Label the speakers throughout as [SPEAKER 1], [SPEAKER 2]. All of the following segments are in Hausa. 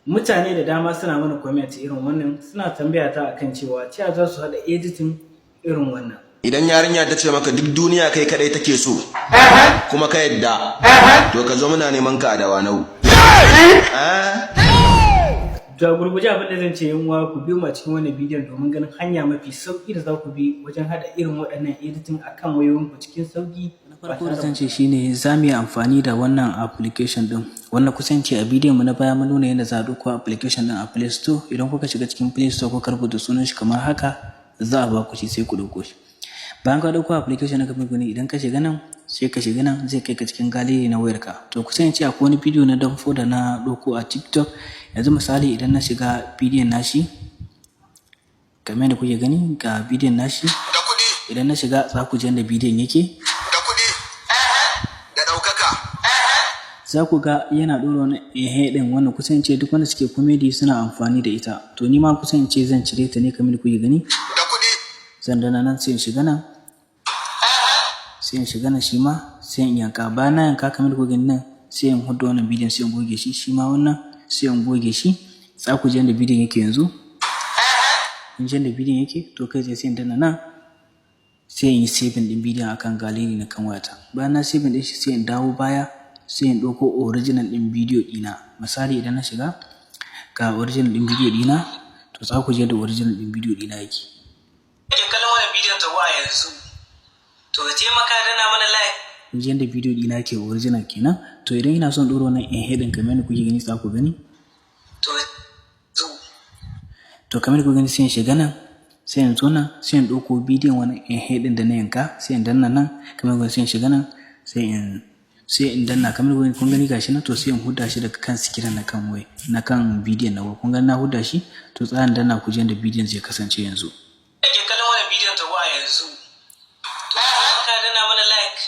[SPEAKER 1] Mutane da dama suna mana comment irin wannan, suna tambaya ta akan cewa ta za su haɗa editing irin wannan.
[SPEAKER 2] Idan yarinya ta ce maka duk duniya kai kadai take so, kuma ka yadda, to ka zo muna neman ka a Dawanau.
[SPEAKER 1] To, a gurguje abin da zan ce, yan uwa, ku biyo mu a cikin wannan bidiyon domin ganin hanya mafi sauƙi da za ku bi wajen haɗa irin waɗannan editing akan wayoyinku cikin sauƙi.
[SPEAKER 3] Na farko da zan ce shine za mu yi amfani da wannan application ɗin, wanda kusan ce a bidiyon mu na baya mun nuna yadda za a ɗauko application ɗin a Play Store. Idan kuka shiga cikin Play Store kuka rubuta sunan shi kamar haka, za a ba ku shi, sai ku ɗauko shi. Bayan ka ɗauko application ɗin, kamar gani, idan ka shiga nan, sai ka shiga nan, zai kai ka cikin gallery na wayarka. To, kusan ce akwai wani bidiyo na Danfo da na ɗauko a TikTok. Yanzu misali, idan na shiga bidiyon nashi, kamar yadda kuke gani, ga bidiyon nashi.
[SPEAKER 2] Da kuɗi,
[SPEAKER 3] Idan na shiga, za ku ji yadda bidiyon yake.
[SPEAKER 2] Da kuɗi, da ɗaukaka.
[SPEAKER 3] Za ku ga yana ɗora wani ehe ɗin, wannan kusan ce duk wanda suke comedy suna amfani da ita. To, ni ma kusan ce zan cire ta ne, kamar yadda kuke gani.
[SPEAKER 2] Da kuɗi,
[SPEAKER 3] Zan danna nan, sai in shiga nan, sai in shiga nan shi ma, sai in yanka. Bayan na yanka, kamar yadda kuke gani nan, sai in huda wannan bidiyon, sai in goge shi. Shi ma wannan sai in goge shi. Za ku ji yadda bidiyon yake yanzu. Kun ji yadda bidiyon yake. To, kai tsaye sai in danna nan, sai in yi saving ɗin bidiyon akan gallery na kan wayata. Bayan na saving ɗin shi, sai in dawo baya, sai in ɗauko original ɗin bidiyo ɗina. Misali, idan na shiga, ga original ɗin bidiyo ɗina. To, za ku ji yadda original ɗin bidiyo ɗina yake.
[SPEAKER 1] Kake kallon wannan bidiyon ta wa yanzu. To, taimaka danna mana like.
[SPEAKER 3] Kun ji yadda bidiyo ɗina ke original kenan. To, idan ina son ɗora wannan ehe ɗin, kamar yadda kuke gani, za ku gani.
[SPEAKER 1] To,
[SPEAKER 3] To, kamar yadda kuke gani, sai in shiga nan, sai in zo nan, sai in ɗauko bidiyon wannan ehe ɗin da na yanka, sai in danna nan, kamar yadda, sai in shiga nan, sai in danna, kamar yadda kun gani, gashi nan. To, sai in huda shi daga kan screen na kan waya, na kan bidiyon na. Kun gani, na huda shi. To, tsarin danna, ku ji yadda bidiyon zai kasance yanzu.
[SPEAKER 1] Kake kallon wannan bidiyon ta wa yanzu. To, taimaka danna mana like.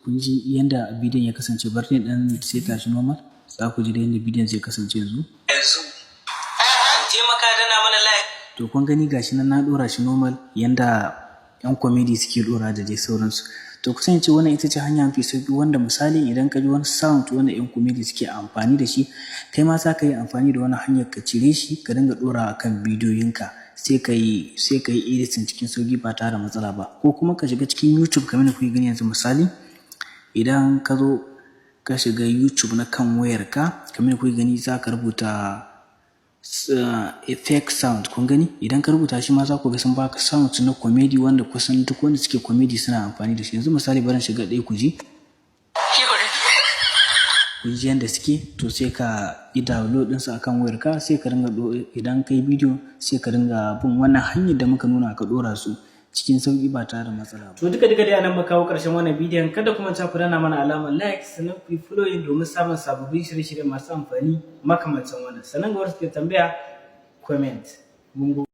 [SPEAKER 3] Kun ji yadda bidiyon ya kasance. Bari ni dan seta shi normal, za ku ji da yadda bidiyon zai kasance yanzu.
[SPEAKER 1] Yanzu. To, taimaka danna mana like.
[SPEAKER 3] To, kun gani, gashi nan na dora shi normal yanda yan comedy suke dora da dai sauransu. To, kusan ce wannan ita ce hanya mafi sauki, wanda misali idan ka ji wani sound wanda yan comedy suke amfani da shi, kai ma za ka yi amfani da wani hanyar ka cire shi, ka dinga dora a kan bidiyoyinka, sai ka yi editing cikin sauki ba tare da matsala ba. Ko kuma ka shiga cikin YouTube kamar da kuke gani yanzu. Misali, idan ka zo ka shiga YouTube na kan wayarka, kamar da kuke gani, za ka rubuta effect sound. Kun gani, idan ka rubuta shi ma, za ku ga sun baka sound na comedy, wanda kusan duk wanda suke comedy suna amfani da shi. Yanzu misali, bari shiga ɗaya ku ji, ku ji yanda suke. To, sai ka yi download ɗinsu akan wayarka, sai ka ringa, idan ka yi bidiyo, sai ka ringa bin wannan hanyar da muka nuna, ka ɗora su cikin sauƙi ba tare da matsala ba.
[SPEAKER 1] To, duka duka dai anan muka kawo ƙarshen wannan bidiyon. Kada ku manta ku danna mana alamar like, sannan ku yi following domin samun sababbin shirye-shirye masu amfani makamantan wannan. Sannan ga wasu ke tambaya, comment. Mun gode.